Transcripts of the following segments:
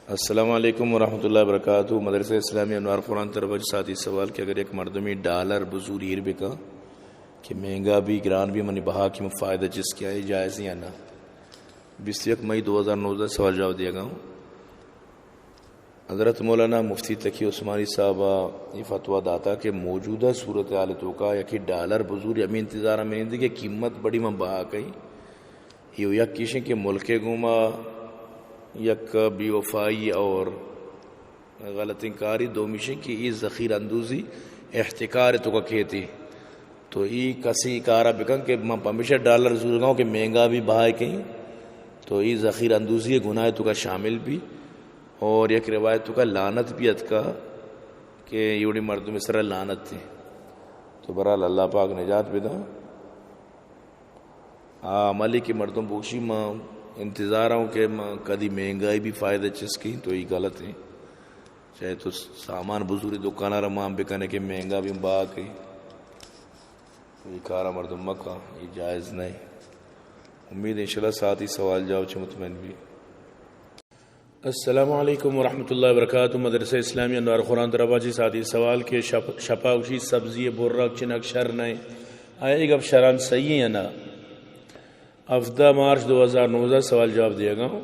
السلام علیکم ورحمۃ اللہ وبرکاتہ۔ مدرسہ اسلامی انوار قرآن طرف چہ ساتھی سوال کہ اگر یک مردمی ڈالر بزور ایر بکن کہ مہنگا بی، گران بی، منی بہا کہ من فائدہ چست کیا، اے جائز یا نہ؟ بیست یک مئی دو ہزار نوزدہ سوال جواب دیگا ہوں۔ حضرت مولانا مفتی تقی عثمانی صاحب یہ فتویٰ داتا کہ موجودہ صورتحال توکا یکی ڈالر بزور ہمیں انتظار میں نہیں کہ قیمت بڑی من بہا کئی۔ یہ یک ایشیں کہ ملک گوما یک بے وفائی اور غلطیں کاری، دومیشیں کہ یہ ذخیرہ اندوزی احتکار توکا کیتی۔ تو ای کسی کارا بکن کہ من پمیشہ ڈالر زورگاؤں کہ مہنگا بی، بہا کئی، تو ای ذخیرہ اندوزی گناہ توکا شامل بی۔ اور یک روایت توکا لعنت بی اتکا کہ ایوڑی مردم سر لعنت تے۔ تو برحال اللہ پاک نجات بدا۔ آ عملی کہ مردم بوشی، ما انتظار ہوں کہ ما کدی مہنگائی بی فائدہ چست کیں، تو ای غلط ہے۔ چاہے تو سامان بزوری دکانا را مان بکنے کہ مہنگا بی، بہا کئی، تو ای کارا مردم مکن، ای جائز نہیں۔ امید انشاءاللہ ساتھی سوال جواب چہ مطمئن بی۔ السلام علیکم ورحمۃ اللہ وبرکاتہ۔ مدرسہ اسلامی انوار قرآن طرف چہ ساتھی سوال کہ شپ-، شپا گوشی سبزی برگ چنک شر نہیں، آیا یہ گپ شران صحیح ہے یا نہ؟ ہفدہ مارچ دو ہزار نوزدہ سوال جواب دیگا ہوں۔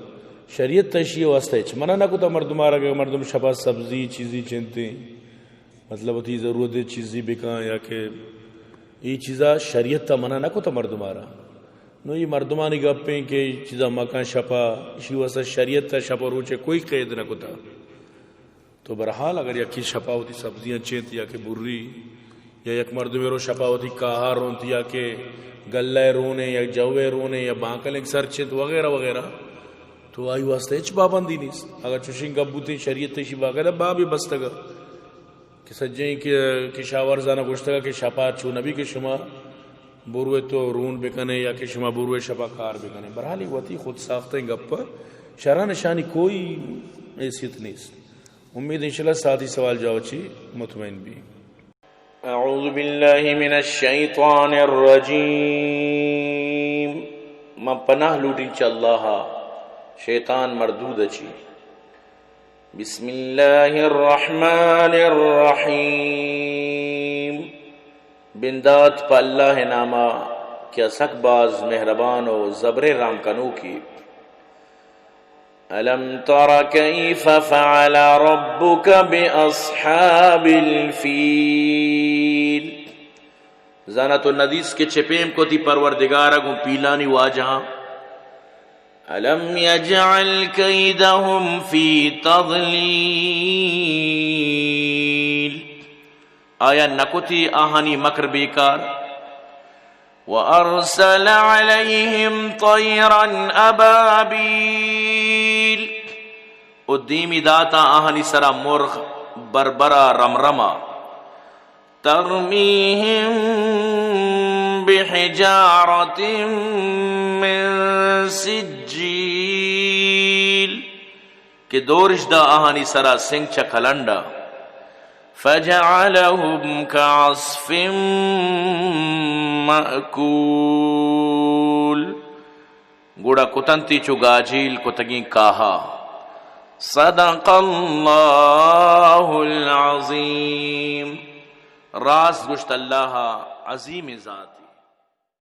شریعت تشی واسطہ ہچ منع نہ کتا مردم آرا کہ مردم شپا سبزی چیزی چنتے، مطلب وتی ضرورت چیزی بکن یا کہ یہ چیزا شریعت تا منع نہ کتا مردم آرا۔ نو یہ مردمانی گپیں کہ چیزا مکن شپا، اشی واسطہ شریعت تا شپا روچے کوئی قید نہ کتا۔ تو برحال اگر یکی شپا وتی سبزیاں چنت یا کہ بری، یا یک مردمے رو شپا وتی کاہا رونت یا کہ گلہ رونے یا جوے رونے یا بانکلیں سر چنت وغیرہ وغیرہ، تو آئی واسطہ ہچ پابندی نیست۔ اگر چوشیں گپ بوتیں شریعت اشی باقاعدہ بابے بستگا کہ سجیں کہ کشاورزانا گوشتگا کہ شپا چو نبی کہ شما بروے تو رون بکنے یا کہ شما بروے شپا کار بکنے۔ برحال یہ وتی خود ساختیں گپ، شرع نشانی کوئی حیثیت نیست۔ امید انشاءاللہ ساتھی سوال جواب چی مطمئن بی۔ اعوذ باللہ من الشیطان الرجیم۔ من پناہ لوٹیں چہ اللہ شیطان مردود چی۔ بسم اللہ الرحمن الرحیم۔ بندات پہ اللہ ناما کہ سک باز مہربان و زبر رحم کنوکی۔ الم تر کیف فعل ربک باصحاب الفیل۔ زانا تو ندیس کہ چپیم کو تی پروردگار گوں پیلانی واجہاں۔ الم یجعل کیدہم فی تضلیل۔ آیا نکتی آہانی مکر بیکار؟ وارسل علیہم طیرا ابابیل۔ و دیمی داتا آہانی سرا مرغ بربرا رمرما۔ ترمیہم بحجارة من سجیل۔ کہ دورش دا آہانی سرا سنگ چہ کلنڈا۔ فجعلهم كعصف مأکول۔ گڑا کتنتی چو گاجیل کتگیں کاہا۔ صدق اللہ العظیم۔ راست گوشت اللہ عظیم ذاتی۔